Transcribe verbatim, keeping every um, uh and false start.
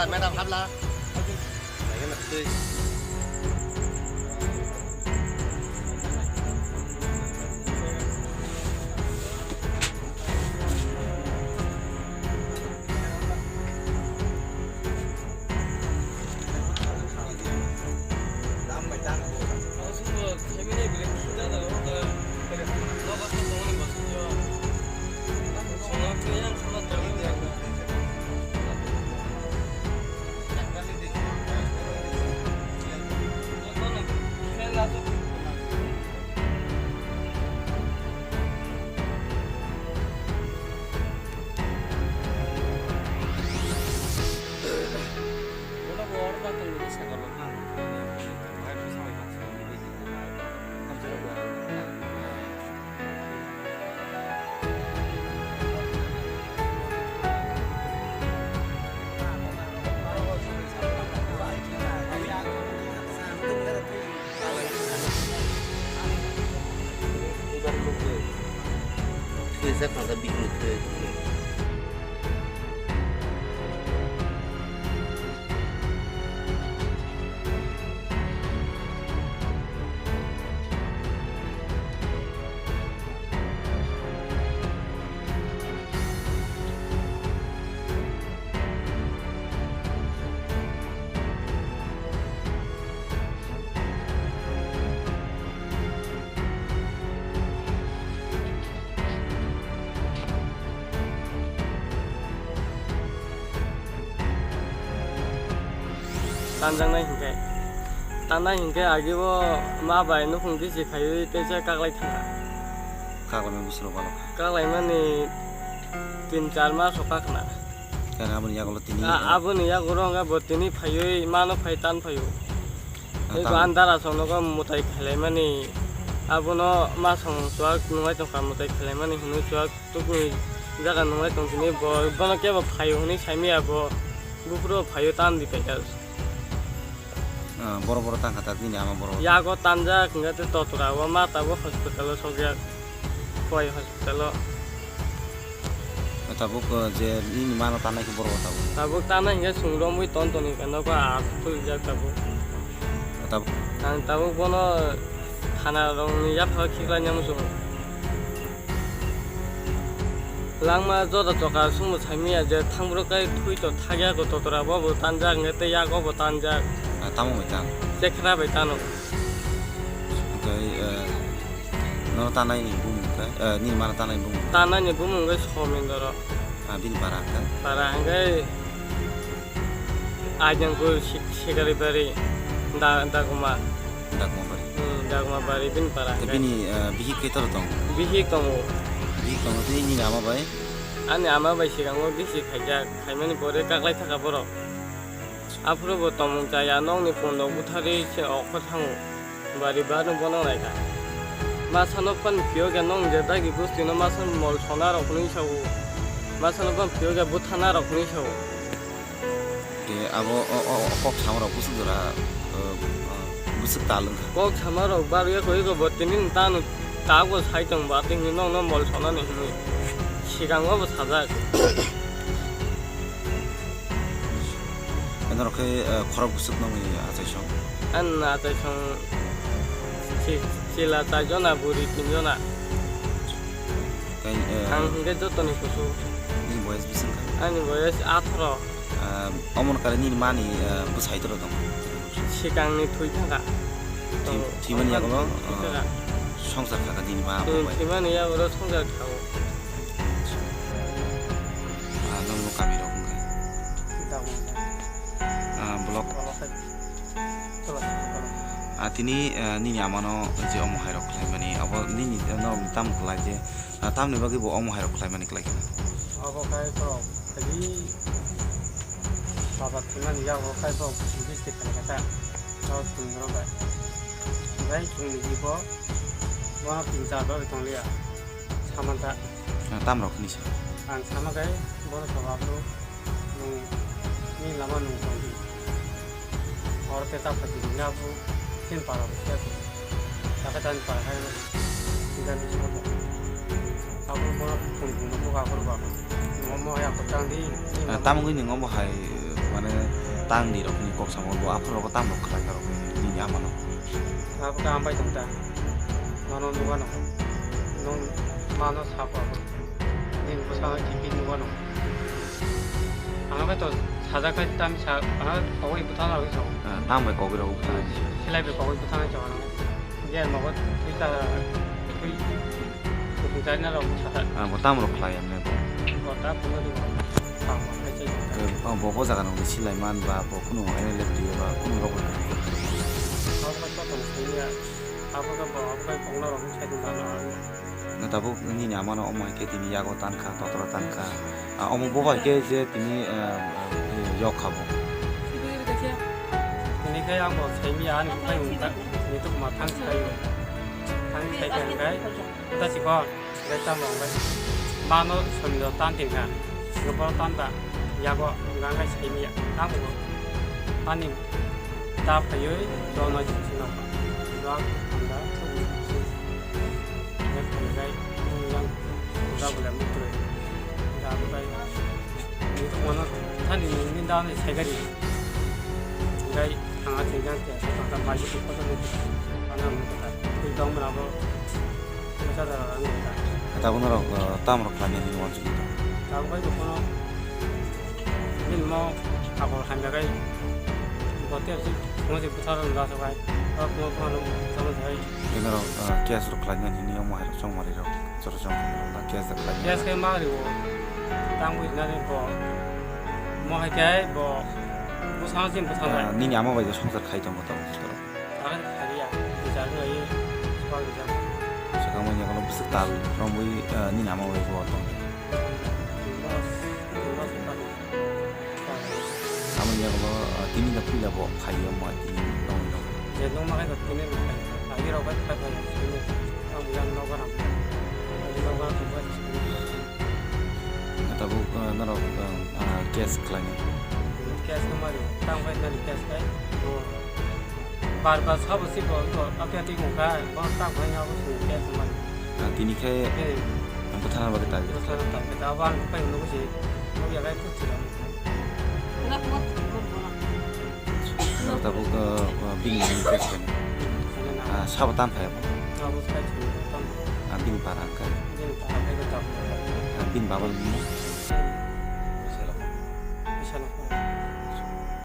Madam, habla. Tanjaknai hinkhe, tanai hinkhe agi o ma bai nukhung bisi khaiwi teisa kaklai thangkha. Kaklaimani bwswk rok balo kha? Kaklaimani tin char mas rok kakhna. Khe aboni yagulo tini, a, aboni yagulo wngkha bo tini phaiwi mano phai tan phaio. Tei bo andar aswk nogo mwtai khailaimani, abono masong chuwak nungwi tongkha mwtai khailaimani hinwi chuwak tubui jaga nungwi tong tini bo, bono kebo phaio hinwi saimaya bo, buphuru phaio tan di paikha. Ah, boro boro tangkha ta bini ama boro. Yago tanjak hingke tei totra o ma tabuk hospital o sokjak. Koi hospital o. Tabuk, eh, je nini mano tanai khe borok tabuk. Tabuk tanai hingke chwng romwi ton toni khe nogo a tulijak tabuk. Tabuk. Ang tabuk bono thana rokni yapharo khiklai nang muchungo. Langma joto choka sumbo saimaya je thangbro kai thui to thagya ko totora bo bo tanjak hingke tei yago bo tanjak. Ah, tamo bai tan? Chekhra bai tano. Hingke, eh, Nono tanai ni bumung khe, eh, nini mano tanai bumung khe? Tanai ni bumung khe Somendro. Ah, bini para khe? Para hingke Aidangkul Sik-, Sikaribari, Da-, Daguma. Daguma bari. Hmm, Daguma bari bini para hingke. Bini, eh, bihik khe toro tong? Bihik tongo. Bihik tongo tei nini ama bai? Ani ama bai sikango bisi khaijak, khaimani pore kaklai thaka borok. Aphuru bo tongmung chaya nokni pondok butharwi se okho thango. Bari bano bono naikha. Masano phan phiyo khe nong je dagi bustino masano mol sona rok hwnwi sao. Masano phan phiyo khe buthana rok hwnwi sao. Tei abo o, o, o kok samarok bwswk jora, o, o, bwswk tal wngkha. Kok samarok barwi kho eko bo tini tano tago sai tong ba tini nokno mol sonani hwnwi. Sikango bo sajak. Norok khe, eh, khorok bwswk nokni achaisong? Ani achaisong chi-, chila char jona, buri tin jona. Tei, eh, ang hwnkhe jotoni kusu. Nini boyes bwswk wngkha? Ani boyes atharo. Ah, omoni kare nini mani, eh, bwsai toro tong? Sikangni thwi thangkha. Thwi-, thwimani yagulo, thwi thangkha. Ah, songsar khakha nini ma abo bai? Thwimani yagulo songsar khao. Ah, nokno kami rok wngkha. Dagma. Ah, block. Block hai. Tola, tola. Ah, tini, ah, nini amano je omo hai rok khlaimani, abo nini, eh, norokni tamo khlai je, ah, tamni bagwi bo omo hai rok khlaimani khlai khna? Abo khai borok, tini baba thwimani yago khai borok bisti khlai kha ta. Tao thwng rok bai. Bai thwng ni bo, bo tin char bagwi tong liya. Samantha. Ah, tam rok ni sa. Ang sama kai, bono jawab no, nung, ni lama nung tong di. Or te ta pati ni abu, tin para bo siya tu. Taka tan para hai no, tiga ni sama. Abu bono pun pun no buka kor ba. Ngomo ya ko tang di, ni Ah, lama tam gwi ni ngomo hai, eh, Mane tang di rok ni kok samo bo aphuru rogo tamo khlai rok ni ama no. Abo ka ambai tong ta. Mano nuga no. Nung mano sabo abo. Ni bwsano kipi nuga no. Ano kai to sajak kai tam sa, ano kogoi bwthang rok sa. Ah, tang bai kogoi rok bwthang. Silai bai kogoi bwthang sa ano. Ger mogo twi ta, twi kutung chari na rok sa. Ah, bo tamo rok khlai amne bo. Bo ta kuno di bo. Tamo kai se. Ke, oh, bo, bo jaga nungni silai man ba, bo kunu M L A twi ba, kunu rok. Abo ka to tong sini ya. Abo ka bo, abo ka kong na rok sai tong ta na. Na tabuk nini ama no omo hai khe tini yago tan kha, totro tan kha. Ah, omo bo bai khe je tini, ah, ah, yok kha bo. Tini khe ang bo sai mi ani bukhai wng ta, ni tuk ma thang sai wng. Thang sai khe ang kai, ta si ko, kai ta mo kai. Ma no soi mi do tan tin kha, ngo bo tan ta, yago hwnka khe sai mi ya, ang bo. Ani ta phaiwi, do no si no. Do ang thang da, tuk ni si. Nek thang kai, yang, da bo le mu tu. Da bo kai. Ni to mano thani ni da ni sai gari. Gai thanga thai jang te sa ta bai ko ko ni. Ana mo ta. Ni dong mra bo. Sa da ra ni ta. Kata bono rok, eh, tam rok khlai ni wan chukito. Ta bai ko kono. Ni mo abo han gai. Bo te si mo si putar da sa bai. Ko ko ko no sa mo sai. Ni rok, eh, case rok khlai ni ni mo hai rok chong mari rok. Choro chong la case da khlai. Case khe ma rio. Tang bui nani bo. Mo hai khe bo. Bo sama jin bo thanai. Ah, nini ama bai je songsar khai tongo tamo toro. Tang khai ya. Bichar nai. Swa bichar. Sakang manya kono bwswk tal romwi, ah, nini ama bai bo tong. Aboni yagulo, ah, tini da puila bo phaiyo mo tini tongwi tong. Je nokma hai tini bo phai. Agi rok bai phai phai tini. Ang yang nogo ram. Agi nogo ram bai. Tabuk, ah, norok, ah, ah, case khlaini. Case no mari. Tang bai nani case kai. Bar bar sabo si bo, bo, apya ti kung kai, bo tak bai abo sung ke sung bai. Ah, tini khe Eh. Ang bwthana bagwi target. Bwthana target. Abo ang pai nugo si, nugo ya kai kuchi ram. Tabuk, ah, ah, bini ni case kani. Ini na. Ah, sabo tan phai abo. Abo sai sung tan. Ah, bini para ang kai. Bini para kai ko tak. Ah, bini baba ni.